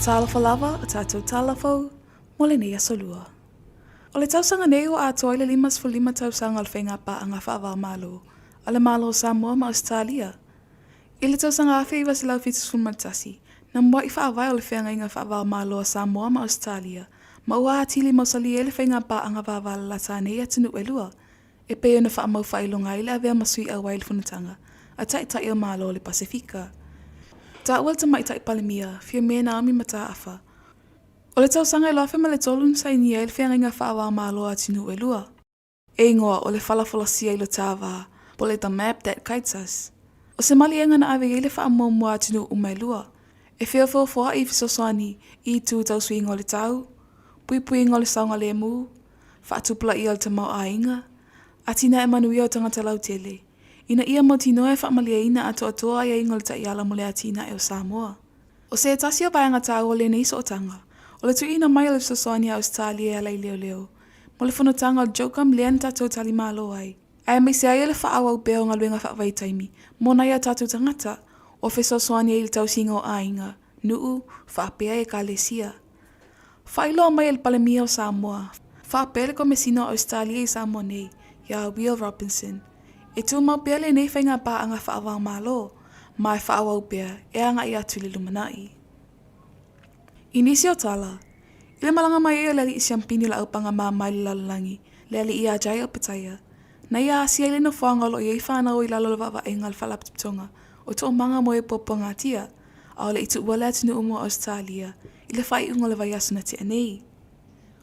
Talofa lava o tatou tala fou mo lenei aso lua. O le tausaga nei ua atoa ai le 55 tausaga o le faiga paaga faava-o-Malo a le Malo o Samoa ma Ausetalia. I le tausaga 1971, na mua'i faavae o le feagaiga faava-o-Malo a Samoa ma Ausetalia ma ua atili mausali ai le faiga paaga vavalalata a nei atunuu e lua, e pei ona faamau faailoga ai le avea ma sui auai i le Fonotaga a Taitai o Malo o le Pasefika. Taua le Tamaitai Palemia, Fiame Naomi Mataafa, o le tausaga e 2003 na sainia ai le feagaiga faava-o-Malo a atunuu e lua, e igoa o le Falafolasia i lo ta va, po o le The Map That Guides Us. O se maliega na ave i ai le faamuamua a atunuu uma e lua, e feofeofoa'i i fesoasoani i itu tau suiga o le tau, puipuiga o le saogalemu, faatupulaia o le tamaoaiga, atinae manuia o tagata lautele, ina ia mautinoa e faamalieina atoatoa aiaiga o le taiala mo le atinae o Samoa. O se tasi o vaega taua o lenei sootaga, o le tuuina mai o le fesoasoani a Ausetalia e ala i leoleo, mo le fonotaga o le JOGM lea na tatou talimalo ai, aemaise ai o le faaauau pea o galuega faavaitaimi mo nai a tatou tagata ua fesoasoani ai i le tausiga o aiga, nuu, faapea ekalesia. Faailoa mai e le Palemia o Samoa, faapea le Komesina o Ausetalia i Samoa nei, iā Will Robinson, e tumau pea lenei faiga paaga faava-o-Malo, ma e faaauau pea e agai atu i le lumanai. I nisi o tala, i le malaga mai ai o le alii siampini o le aupanga mama i le lalolagi, le alii iā Jai Opetaia, na ia asia ai le nofoaga o lo o i ai fanau i lalo o le vaavaaiga a le Faalapotopotoga o Toomaga mo e Puapuagatia, a o le i tuua le atunuu mo Ausetalia i le faaiuga o le vaiaso na tea nei.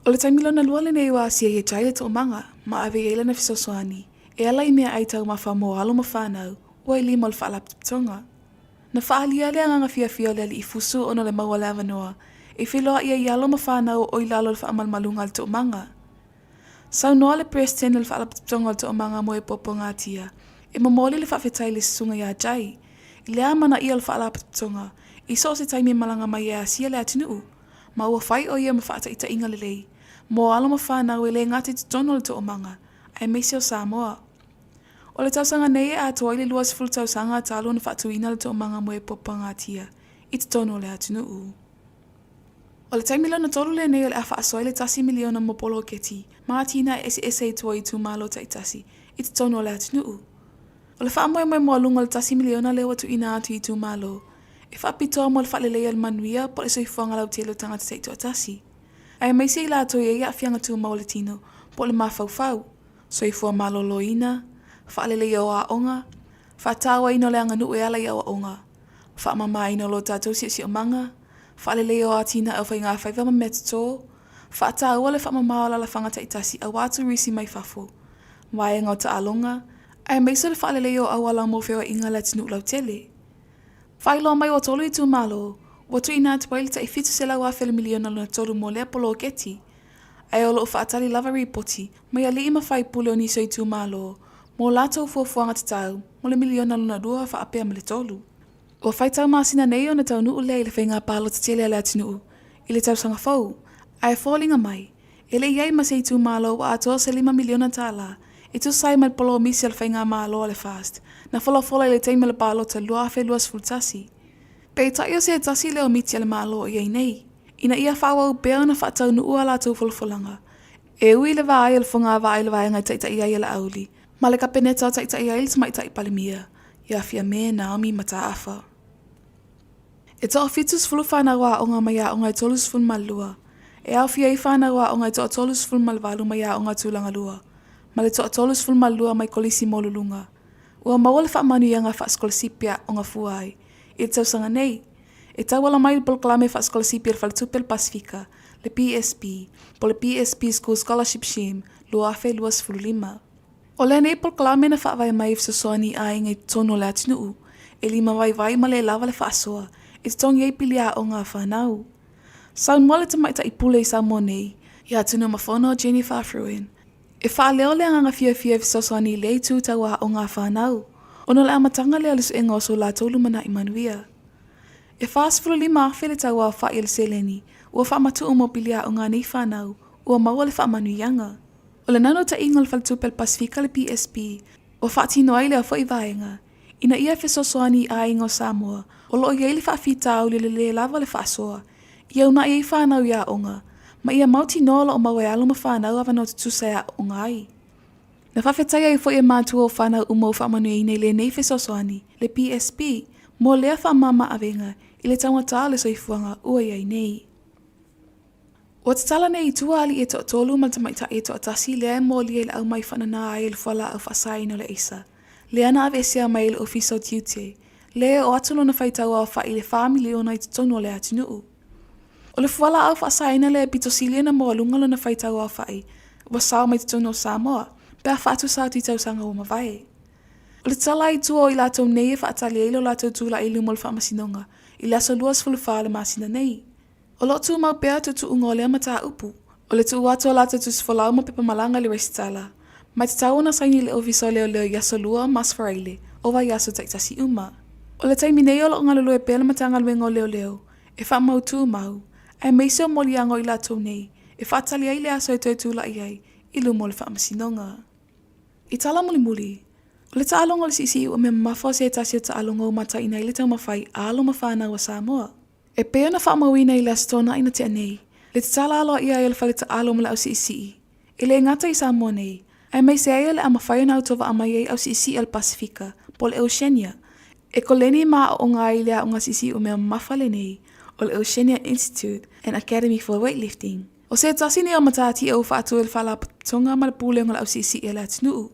O le taimi lona lua lenei ua asia ai e Jai le toomaga ma ave i ai lana fesoasoani e ala i meaai taumafa mo alo ma fanau ua i lima o le Faalapotopotoga. Na faaalia le agaga fiafia o le alii fusu ona o le maua o le avanoa e feiloai ai i alo ma fanau o i lalo o le faamalumaluga a le toomaga. Saunoa le Peresetene o le Faalapotopotoga o le Toomaga mo e Puapuagatia e momoli le faafetai i le Susuga iā Jai i le amanaia o le Faalapotopotoga i so o se taimi e malaga mai e asia le atunuu, ma ua fai ʻo ia ma faataitaiga lelei mo alo ma fanau e le gata i totonu o le Toomaga aemaise o Samoa. O le tausaga nei e atoa ai le 20 tausaga talu ona faatuina le Toomaga mo e Puapuagatia i totonu o le atunuu. O le taimi lona tolu lenei o le a faasoa ai le tasi miliona mo poloketi ma atinae eseese i tua i itumalo taitasi i totonu o le atunuu. O le faamoemoe maualuga o le tasi miliona lea ua tuuina atu i itumalo, e faapitoa mo le faaleleia o le manuia po o le soifuaga lautele o tagata taitoatasi, aemaise i latou e i ai aafiaga tumau o le tino po o le mafaufau, soifua maloloina, faaleleia o aoga, faatauaina o le aganuu e ala i aoaoga, faamamaina o lo tatou siosiomaga, faaleleia o atinae o faigafaiva ma meatoto, faataua le faamama o alalafaga taitasi aua turisi mai fafo, vaega o taaloga, aemaise o le faaleleia o auala mo feoaiga a le atunuu lautele. Faailoa mai ua tolu itumalo ua tuuina atu ai le tai 700,000 o le miliona lona tolu mo lea poloketi, ae o lo o faatali lava ripoti mai alii ma faipule o nisi o itumalo mo latou fuafuaga tatau mo le miliona lona lua faapea ma le tolu. Ua faitau masina nei ona taunuu lea i le faiga palota tele a le atunuu i le tausaga fou, ae foliga mai, e le i ai ma se itumalo ua atoa se $5 miliona e tusa ai ma le polomisi a le faigamalo a le FAST na folafola i le taimi o le palota 2021. Peitai o se tasi lea o miti a le Malo o i ai nei, ina ia faaauau pea ona faataunuu a latou folafolaga, e ui i le vaai o le fogavaa i le vaega e taitai ai a Laauli ma le Kapeneta o taitai ai le Tamaitai Palemia, ia Fiame Naomi Mataafa. E toafitusefulu fanau aoga mai aoga e 32, e aofia ai fanau aoga e toa-38 mai aoga tulaga lua, ma le toa-32 mai kolisi maualuluga. Ua maua le faamanuiaga faasikolasipi aoga fua ai i le tausaga nei, e tauala mai i le polokalame faasikolasipi a le Faletupe o le Pasefika, le PSP, po o le PSP School Scholarship Scheme 2025. O lenei polokalame na faavae mai e fesoasoani i aiga i totonu o le atunuu e lima vaivai ma le lava le faasoa e totogi ai pili aoga a fanau. Saunoa le tamaitai pule i Samoa nei, ia Tunumafono Jennifer Fruin, e faaleo le agaga fiafia e fesoasoani i lea itu tau aoga a fanau, ona o le amataga lea o le suega o so latou lumanai manuia. E 45,000 le tau aofai o le seleni ua faamatuu mo pili aoga a nei fanau ua maua le faamanuiaga. O le naunautaiga o le Faletupe o le Pasefika le PSP, ua faatino ai lea foi vaega, ina ia fesoasoani i aiga o Samoa o lo o i ai le faafitauli o le lē lava o le faasoa Ia uunai ai fanau i aoga, ma ia mautinoa o lo o maua e alo ma fanau avanoa tutusa e aooga ai. Na faafetai ai foi e matua o fanau uma ua faamanuiaina i lenei fesoasoani, le PSP, mo lea faamama-avega i le taugata o le soifuaga ua i ai nei. Ua tatala nei i tua alii e toatolu ma le tamaitai e toatasi lea e molia i le aumai faanana ai o le fualaau faasaina o le aisa, lea na aveesea mai e le Ofisa o Tiute, lea e oo atu lona faitau aofai i le fa miliona i totonu o le atunuu. O le fualaau faasaina lea e pito sili ona maualuga lona faitau aofai ua sao mai totonu o Samoa pe a faatusa atu i tausaga ua mavae. O le tatala ai tua o i latou nei e faatali ai lo latou tulai i luma o le Faamasinoga i le aso 24 o le masina nei. O lo o tumau pea tuutuuga o lea mataupu, o le tuu atu o latou tusifolau ma pepa malaga i le resitala, ma e tatau ona saini i le Ofisa o Leoleo i aso Lua ma aso Faraile o vaiaso taitasi uma. O le taimi nei o lo o galulue pea le Matagaluega o Leoleo e faamautū mau, aemaise o moliaga o i latou nei e faatali ai le aso e toe tulai ai i luma o le Faamasinoga. I tala mulimuli, o le taaloga o le siisii ua mea mamafa o se tasi o taaloga ua mataina ai le taumafai a alo ma fanau a Samoa. E pei ona faamauina i le Aso Toonai na tea nei, le tatala aloaia ai o le fale taalo ma le ausiisii, e le gata i Samoa nei, aemaise ai o le a mafai ona autovaa mai ai ausiisii a le Pasefika po o le Oceania e koleni ma aooga ai i le aoga siisii umea mamafa lenei o le Oceania Institute and Academy for Weightlifting. O se tasi nei o matatia ua faatu e le Faalapotopotoga ma le Pulega o le Ausiisii a le atunuu.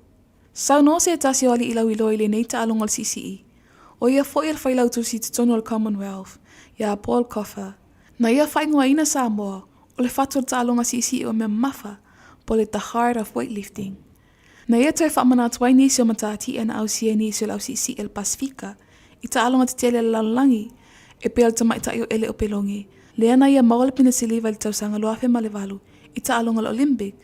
Saunoa se tasi o alii lauiloa i lenei taaloga o le siisii, ʻO ia foi o le Failautusi i totonu o le Commonwealth, iā Paul Coffer. Na ia faaigoaina Samoa, o le fatu o le taaloga siisii o mea mamafa, po o le The Heart of Weightlifting. Na ia toe faamanatu ai nisi o matatia na ausia e nisi o le ausiisii a le Pasefika i taaloga tetele a le lalolagi, e pei o le tamaitai o Ele Opeloge, lea na ia maua le pine siliva i le tausaga 2008 i taaloga o le Olympic.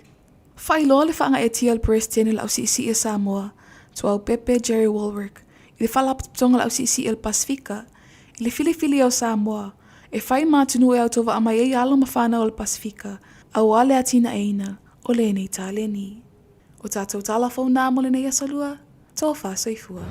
Faailoa le faagaeetia o le Peresetene o le Ausiisii a Samoa, Tuaupepe Jerry Wallwork, i le Faalapotopotoga o le Ausiisii o le Pasefika, i le filifilia o Samoa e fai ma atunuu e autovaa mai ai alo ma fanau o le Pasefika aua le atinaeina o lenei taleni. O tatou tala fou na mo lenei aso lua, tofa soifua.